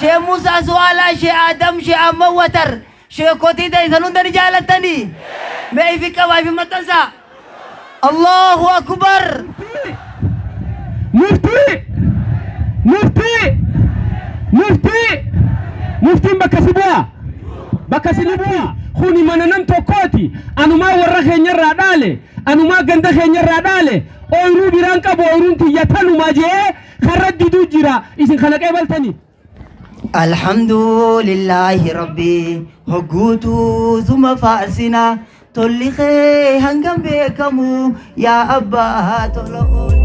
Shee Musaa Su'aalaa, Shee Aadam, Shee Ahmad Watar, sheekotii teeysan hunda ni jaalattanii? Mee ifi qabaa, ifi maxxansaa. Allahu akbar. Muftii! Muftii! Muftii! Muftiin bakka si bu'a. Bakka si ni bu'a. Kuni mana nam tokkooti. Anumaa warra keenyarraa dhaale. Anumaa ganda keenyarraa dhaale. Ooyiruu biraan qabu, ooyiruun tiyya tanuma jee karra diduu jira. Isin kana qeebaltanii. Alhamdulillahi Rabbi hogguutuu suma faarsina, tolli kee hangam beekamu yaa abbaa tola oolu.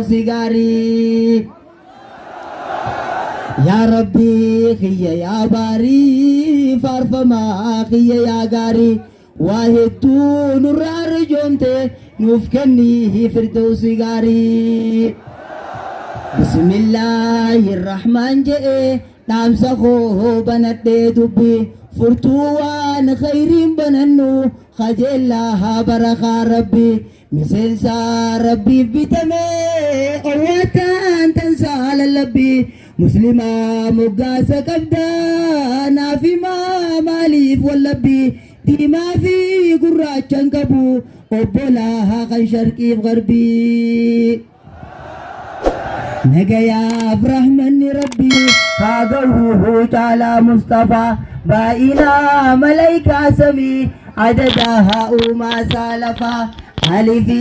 Si gaarii yaa Rabbii kiyya, yaa baarii faarfamaa kiyya, yaa gaarii waa hedduu nurraa arjoomte, nuuf kennii firdausi gaarii. Bismillaahi Rahmaan je'e dhaamsa koo banadhee, dubbi furtuu waan khayriin banannu kajeellaa haa barakaa Rabbi miseensa Rabbiif bitame owwaataan tansaa lallabbii muslimaa moggaasa qabdaa naaf himaa, maaliif wallabbii diimaa fi gurraachan qabu obbolaa kan sharqiif garbii. Nagayaaf rahmanni Rabbii haa gahuuhu caalaa Mustafaa, baay'inaa malaayikaa samii, adadaa haa uumaa saalafaa, alii fi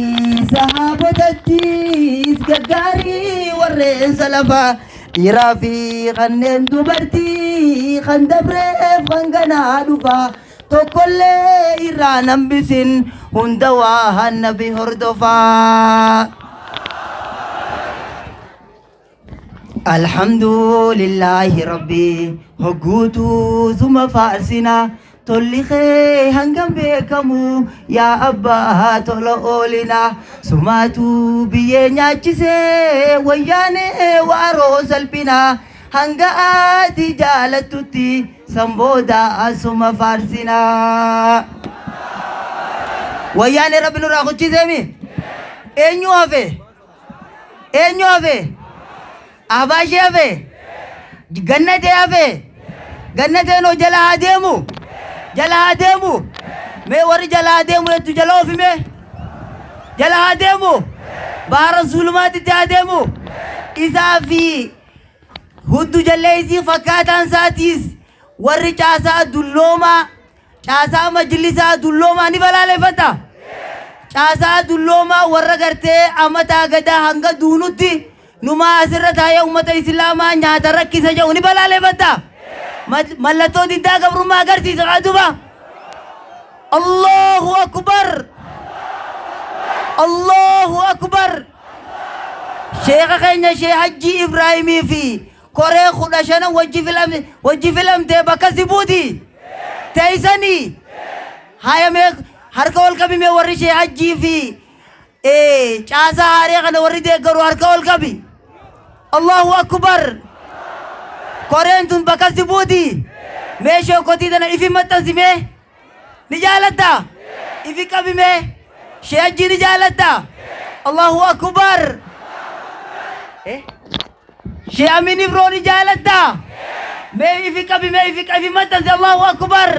sahaabotattis gaggaarii warreen salafaa, dhiiraa fi kanneen dubartii, kan dabreef kan ganaa dhufaa, tokkollee irraa nambisin, hunda waa nabi hordofaa. Alhamdulillahi Rabbi hogguutuu suma faarsina, tolli kee hangam beekamu yaa abbaa tola oolina, sumaatu biyyee nyaachisee wayyaanee waaroo salphina, hanga ati jaalattutti san booda suma faarsina. Wayyaanee Rabbi nurraa kuchiseemi, eenyu hafe? Eenyu hafe? Abaashee hafe, Gannatee hafe. Gannateen hoo jala haa deemu, jala haa deemu. Mee warri jala haa deemu jettu jala oofime, jala haa deemu, baara zulumaatitti haa deemu. Isaa fi huddu jalleessii fakkaataan isaatiis warri caasaa dulloomaa, caasaa majlisaa dulloomaa ni balaaleffata. Caasaa dulloomaa warra gartee amataa gadaa hanga duunutti numaa asirra taa'ee ummata islaamaa nyaata rakkisa jedhu ni balaaleffata. Mallattoo diddaa gabrummaa agarsiisa aduba. Allahu akbar! Allahu akbar! Sheeka keenya Shee Hajjii Ibraahimii fi koree 15 wajji filamtee bakka si buuti. Teeysanii hayamee harka ol qabime, warri Shee Hajjii fi caasaa haaree kana warri deeggaru harka ol qabi. Allahu akbar! Koreen tun bakka si buuti. Mee sheekotii tana ifi maxxansimee, ni jaalatta? Ifi qabimee, Shee Hajjii ni jaalatta? Allahu akbar! Shee Amin Ibroo ni jaalatta? Mee ifi qabi, mee ifi ifi maxxansi. Allahu akbar!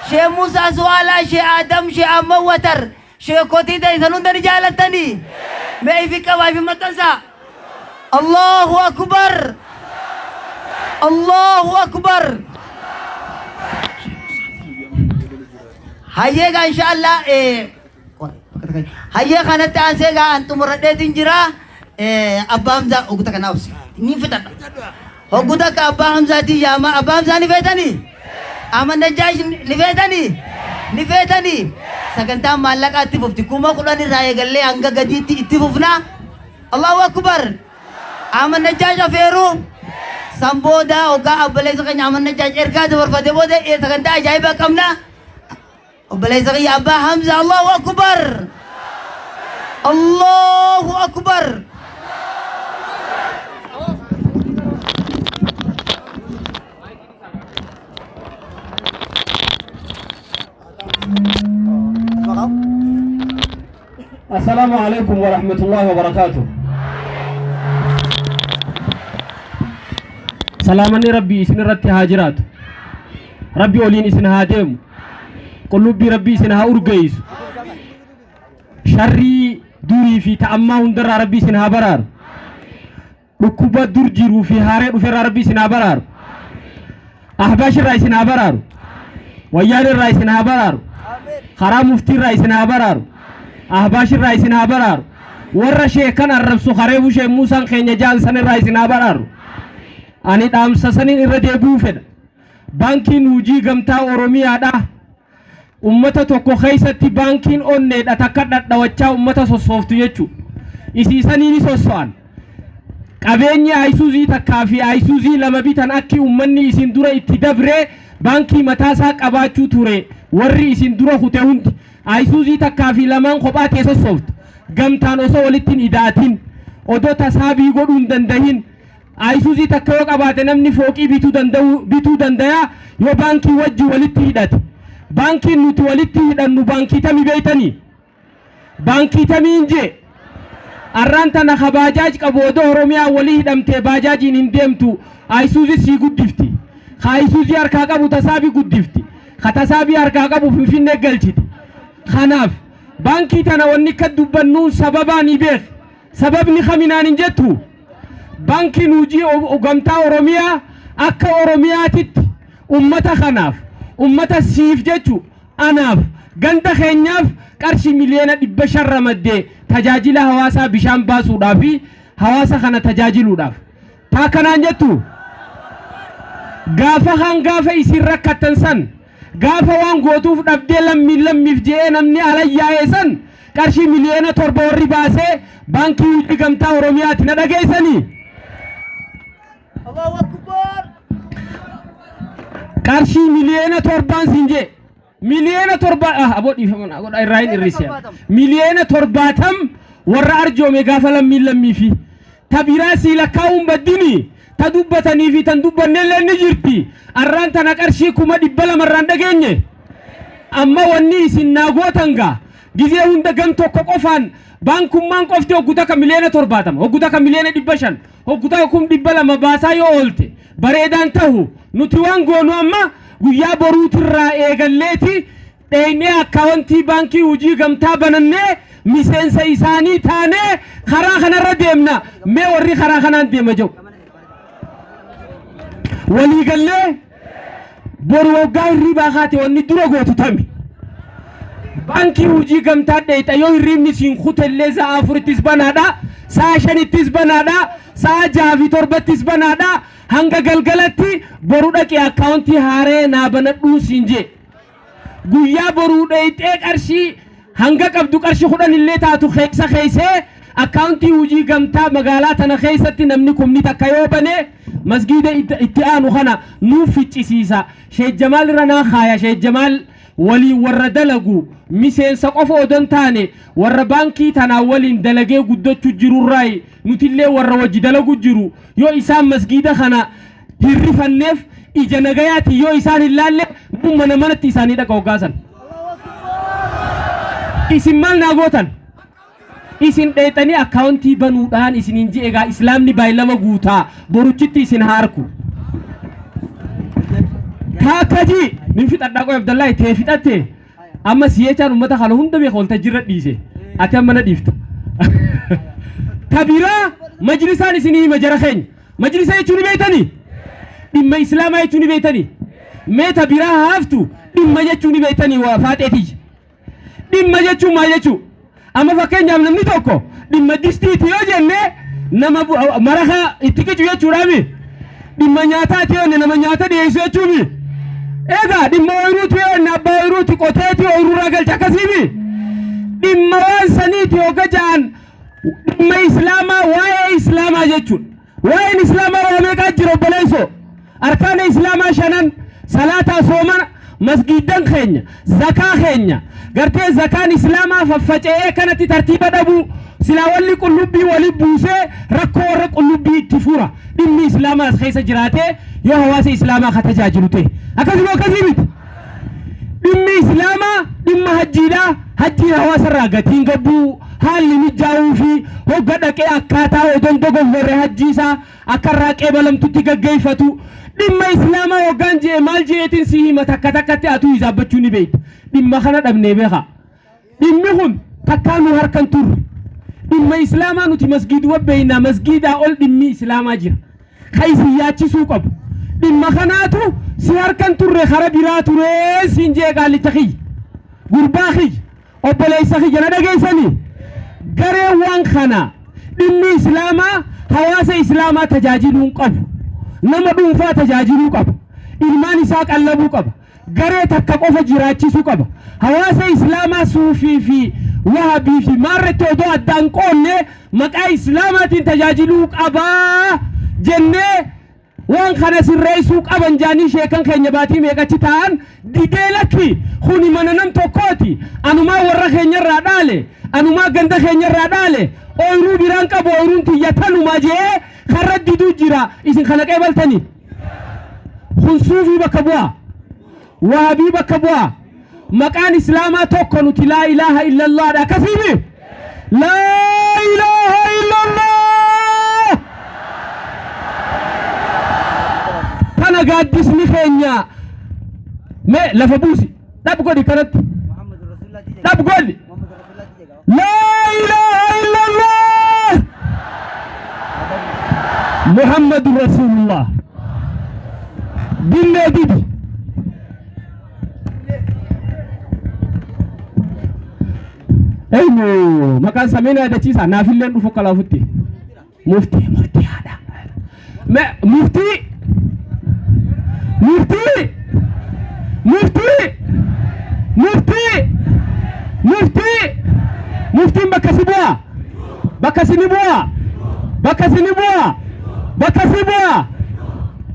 Shee Musaa Su'aalaa, Shee Aadam, Shee Ahmad Watar, sheekotii teessan hunda ni jaalattanii? Mee ifi qabaa, ifi maxxansaa. Allahu akbar! Allahu akbar! Hayyee gaa, inshallah, hayyee kanatti aansee gaa an xumuradheetiin jira. Abbaa Hamzaa oguta kana obsi ni fixadha. Hogguta akka Abbaa Hamzaatii yaama. Abbaa Hamzaa ni feetanii? Ahmad Najjaash ni feetanii? Ni feetanii? Sagantaan maallaqaa itti fufti. 10,000 irraa eegallee hanga gadiitti itti fufna. Allahu akbar! Ahmad Najjaash afeeruu san booda hoggaa obboleessa keenya Ahmad Najjaash ergaa dabarfate booda sagantaa ajaa'ibaa qabna. Obboleessa kiyya Abbaa Hamza. Allahu akbar! Allahu akbar! Assalaamu alaikum wa rahmatullahi wa barakaatuh. Salaamanni Rabbii isin irratti haa jiraatu. Rabbi oliin isin haa deemu. Qullubbii Rabbii isin haa urgeessu. Sharrii durii fi ta'ammaa hundarraa Rabbi isin haa baraaru. Dhukkuba dur jiruu fi haaree dhuferraa Rabbi isin haa baraaru. Ahbaash irraa isin haa baraaru. Wayyaan irraa isin haa baraaru. Karaa muftii irraa isin haa baraaru. Ahbaash irraa isin haa baraaru. Warra sheekan arrabsu kareefu shee Muusaan keenya jaalsan irraa isin haa baraaru. Ani dhaamsa saniin irra deebi'uu fedha. Baankiin hojii gamtaa Oromiyaadha. Ummata tokko keessatti baankiin onneedha takka dhadhawachaa ummata sossooftu jechuudha. Isiisanii ni sosso'an. Qabeenyi Ayisuuzii takkaa fi Ayisuuzii lama bitan akki ummanni isin dura itti dabree baankii mataasaa qabaachuu ture warri isin dura kute hundi. Ayisuuzii takkaa fi lamaan kophaa tee sossooftu. Gamtaan osoo walitti hin ida'atin. Odoo tasaabii godhuu hin dandahin. Ayisuuzii takka yoo qabaate namni fooqii bituu danda'u bituu danda'a yoo baankii wajji walitti hidhate. Baankiin nuti walitti hidhannu baankii tamii beeytanii? Baankii tamiin jee? Arraan tana ka baajaaj qabu odoo Oromiyaa walii hidhamtee baajaajiin hin deemtu Ayisuuzii sii guddifti. Ka Ayisuuzii harkaa qabu tasaabii guddifti. Ka tasaabii harkaa qabu Finfinnee galchiti. Kanaaf baankii tana wanni akka dubbannuun sababaa ni beek. Sababni kaminaan hin jettu? Baankiin hojii gamtaa Oromiyaa akka Oromiyaatitti ummata kanaaf ummata siif jechu anaaf ganda keenyaaf qarshii 500,000,000 ramaddee tajaajila hawaasaa bishaan baasuudhaa fi hawaasa kana tajaajiluudhaaf. Taa kanaan jettu gaafa kaan gaafa isin rakkattan san gaafa waan gootuuf dhabdee lammiin lammiif je'ee namni ala yaa'e san qarshii 7,000,000 warri baasee baankii hojii gamtaa Oromiyaati na dhageessanii. Allahu Akbar. Qarshii 7,000,000 siin jee 7,000,000 aboo dhiifama naa godha irraa hin irrise 70,000,000 warra arjoome gaafa lammiin lammii fi ta biraa sii lakkaa'uun baddini ta dubbatanii fi tan dubbannellee ni jirti. Arraan tana qarshii 200,000 irraan dhageenye. Amma wanni isin naa gootan gaa gizee hunda gam tokko qofaan baankummaan qofti hoggu takka 70,000,000 hoggu takka 500,000,000 hoggu takka 200,000 baasaa yoo oolte bareedaan tahu. Nuti waan goonu amma guyyaa boruutirraa eegalleeti dheeynee akkaawwantii baankii hojii gamtaa banannee miseensa isaanii taanee karaa kanarra deemna. Mee warri karaa kanaan deema jiru waliigallee boru waggaa hirribaa kaate wanni dura gootu tami? Baankii hojii gamtaa dheeyxa yoo hirribni siin kutellee sa'a 4ttis banaadha, sa'a 5ttis banaadha, sa'a 6 fi 7ttis banaadha. Hanga galgalatti boru dhaqee akkaawuntii haaree naa banadhuu siin jee. Guyyaa boruu dheeyxee qarshii hanga qabdu qarshii 10 illee taatu keessa keessee akkaawuntii hojii gamtaa magaalaa tana keessatti namni 1,000 yoo bane masgiida itti aanu kana nuuf ficcisiisa. Sheek Jamaal irra naa kaaya. Sheek Jamaal waliin warra dalagu miseensa qofa odoo hin taane warra baankii tanaa waliin dalagee guddachuu jirurraayi nutillee warra wajji dalagu jiru. Yoo isaan masgiida kana hirrifanneef ija nagayaatiin yoo isaan hin laalle nu mana manatti isaanii dhaqa hoggaasan. Isin maal naa gootan? Isin dheexanii akkaawuntii banuudhaan isiniin je'e egaa islaamni baay'ilama guutaa boruchitti isin haa arku. Taakkaji nin fixadhaa qoy Abdallahi tee fixatte amma si'eechaan ummata kana hunda beeka waltajjiirra dhiise ati amma na dhiifta. Tabiraa majlisaan isinii hima jara keenya. Majlisa jechuun ni beektanii? Dhimma islaamaa jechuun ni beektanii? Mee tabiraa haaftu dhimma jechuun ni beektanii waa faaxeetiyya. Dhimma jechuun maal jechuu? Amma fakkeenyaaf namni tokko dhimma distiiti yoo jenne nama marakaa itti qicu jechuudhaami. Dhimma nyaataati yoo jenne nama nyaata dhiyeessu jechuumi. Egaa dhimma ooyiruuti yoo jenne abbaa ooyiruuti qoteeti ooyiruurraa galcha akkasiimi. Dhimma waan saniiti yoo gaja'an dhimma islaamaa waa'ee islaamaa jechuudha. Waa'een islaamaa waa meeqaa jira obboleessoo? Arkaana islaamaa shanan salaataa soomana masgiiddan keenya zakaa keenya gartee zakaan islaamaa faffaca'ee kanatti tartiiba dhabuu silaa walli qullubbii wali buusee rakkoo warra qullubbii itti fura dhimmi islaamaa as keessa jiraatee yoo hawaasa islaamaa ka tajaajilu ta'e akkasuma akkasii miti. Dhimmi Islaamaa dhimma hajjiidha. Hajjiin hawaasarraa gatiin gabbuu haalli mijaa'uu fi hogga dhaqee akkaataa odoon dogoggorre hajjii isaa akka irraa qeebalamtutti gaggeeffatu. Dhimma Islaamaa hoggaan je'e maal je'eetiin si hima, takka takkatti atuu hisaabbachuu ni beekta. Dhimma kana dhabnee beeka. Dhimmi kun takkaa nu harkan turre. Dhimma Islaamaa nuti masgiiduma beeknaa, masgiidaa ol dhimmi Islaamaa jira. Ka isin yaachisuu qabu. Dhimma kanaatu si harkan turre, kara biraa turee siin jee qaallicha kiyya. Gurbaa kiyya. Obboleessa kiyya, na dhageessanii? Gareen waan kana dhimmi Islaamaa hawaasa Islaamaa tajaajiluu hin qabu. Nama dhuunfaa tajaajiluu qaba. Ilmaan isaa qallabuu qaba. Garee takka qofa jiraachisuu qaba. Hawaasa Islaamaa suufii fi wahabii fi maarretti odoo addaan qoonne maqaa Islaamaatiin tajaajiluu qabaa jennee waan kana sirreessuu qaban jaanii sheekan keenya baatii meeqachi ta'an didee, lakki, kuni mana nam tokkooti, anumaa warra keenyarraa dhaale, anumaa ganda keenyarraa dhaale, ooyiruu biraan qabu, ooyiruun tiyya tanumaa jee karra diduu jira. Isin kana qeebaltanii? Kun suufii bakka bu'aa, wahabii bakka bu'aa. Maqaan Islaamaa tokko, nuti laa ilaaha illallaadha. Akkasiimi, laa ilaaha illallah. Tana gaaddisni keenya. Mee lafa buusi, dhab godhi, kanatti dhab godhi. Laa ilaaha illallah, Muhammadu Rasulullah. Billee didi. Eenyu maqaan sameen yaadachiisa naafilleen dhufu akka laafutti. Muftii, muftii haadha. Muftii, muftii, muftii, muftii, muftii, muftiin bakka si bu'aa, bakka si ni bu'aa, bakka si ni bu'aa, bakka si bu'aa.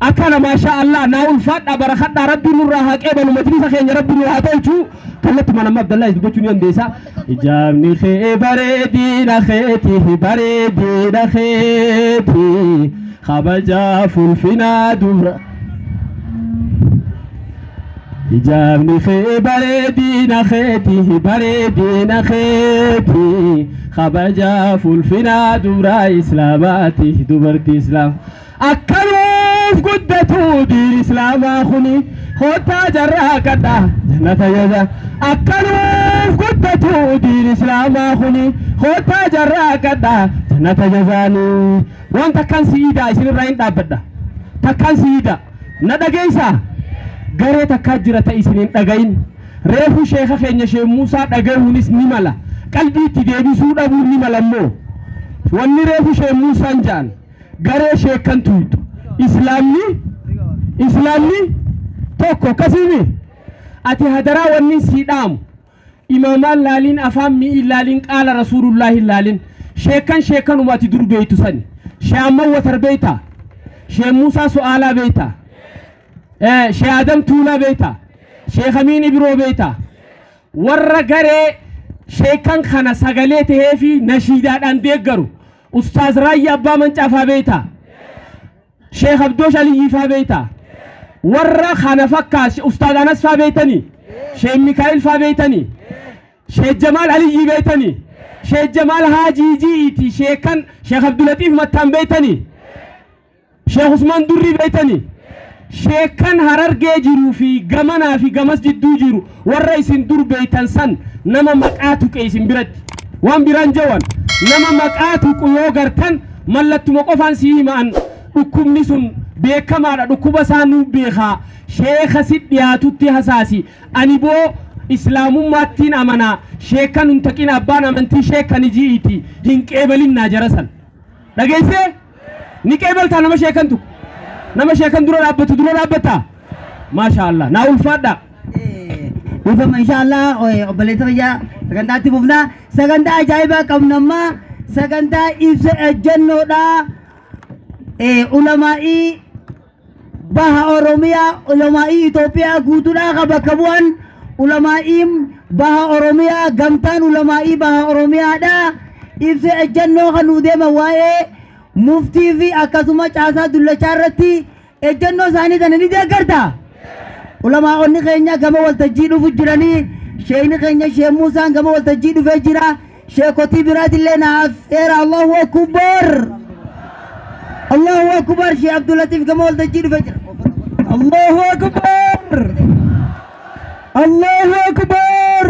Akkana, maashaa Allah, naa ulfaadhaa, barakadhaa, Rabbi nurraa haa qeebalu, majlisa keenya Rabbi nu haa tolchu. Kallattuma nama Abdallaa dubbachuu ni dandeessa. Ijaabni kee bareedina keeti, bareedina keeti, kabajaa fulfinaa dubra. Ijaabni kee bareedina keeti, bareedina keeti, kabajaa fulfinaa dubra Islaamaati, dubartii Islaam. Akkanuuf guddatu diin Islaamaa kuni, kottaa jarraa qadha jannata jaza. Akkanuuf guddatu diin Islaamaa kuni, kottaa jarraa qadha jannata jazaanii. Waan takkaan si'iidaa isinirraa hin dhaabbadha. Takkaan si'iidaa. Na dhageessaa? Garee takkaa jira ta isin hin dhagayin. Reefu sheeka keenya Sheek Muusaa dhagahuunis ni mala. Qalbii itti deebisuu dhabuun ni mala immoo. Wanni reefu Sheek Muusaan ja'an garee sheekkan tuyxu. Islaamni tokko akkasiimi. Ati hadaraa wanni sii dhaamu. Imaamaan laaliin, afaan mi'iin laaliin, qaala Rasuulullaahi laalin. Sheekkan sheekkanuma ati dur beeytu sani. Shee Amman Watar beeytaa? Shee Muusaa Su'aalaa beeytaa? Shee Adam Tuulaa beeytaa? Sheekh Amiin Ibroo beeytaa? Warra garee sheekkan kana sagalee tahee fi nashiidaadhaan deeggaru. Ustaaz Raayyaa Abbaa Mancaafaa beeytaa? Sheekh Abdoosh Aliyyii faa beeytaa? Warra kana fakkaas Ustaaz Anas faa beeytanii? Sheekh Mikaa'il faa beeytanii? Sheekh Jamaal Aliyyii beeytanii? Sheekh Jamaal Haajii Ji'iiti, sheekan Sheekh Abdulatiif Mattaan beeytanii? Sheekh Usmaan Durrii beeytanii? Sheekan Harargee jiruu fi gamanaa fi gamas jidduu jiru, warra isin dur beeytan san, nama maqaa tuqe isin biratti waan biraan jawan, nama maqaa tuqu yoo gartan, mallattuma qofaan sii hima'an. Dhukkubni sun beekamaadha, dhukkuba isaa nuu beekaa. Sheeka si dhiyaatutti hasaasi, ani boo Islaamummaattiin amanaa, sheekan hin taqin, abbaan amantii sheekani ji'iiti hin qeebalinnaa jara san. Dhageessee ni qeebaltaa? Nama sheekan tuqu, nama sheekan dura dhaabbatu dura dhaabbataa? Maasha Allah, naa ulfaadhaa. Dhiifama, inshallah obboleessa fayyaa, sagantaatti fufnaa. Sagantaa ajaa'ibaa qabna ammaa, sagantaa ibsa ejjennoodha. Ulamaa'ii baha Oromiyaa, ulamaa'ii Itoophiyaa guutuudhaa ka bakka bu'an, ulamaa'ii baha Oromiyaa, gamtaan ulamaa'ii baha Oromiyaadha. Ibsa ejjennoo kan nuu deema waa'ee muftii fi akkasuma caasaa dullachaa irratti ejjennoo isaanii tana ni deeggarta. Ulamaa'onni keenya gama waltajjii dhufu jiranii. Sheekni keenya Sheek Muusaan gama waltajjii dhufee jira. Sheekotii biraatillee na affeera. Allahu akbar. Allahu akbar. Sheek Abdulatiif gama waltajjii dhufee jira. Allahu akbar. Allahu akbar.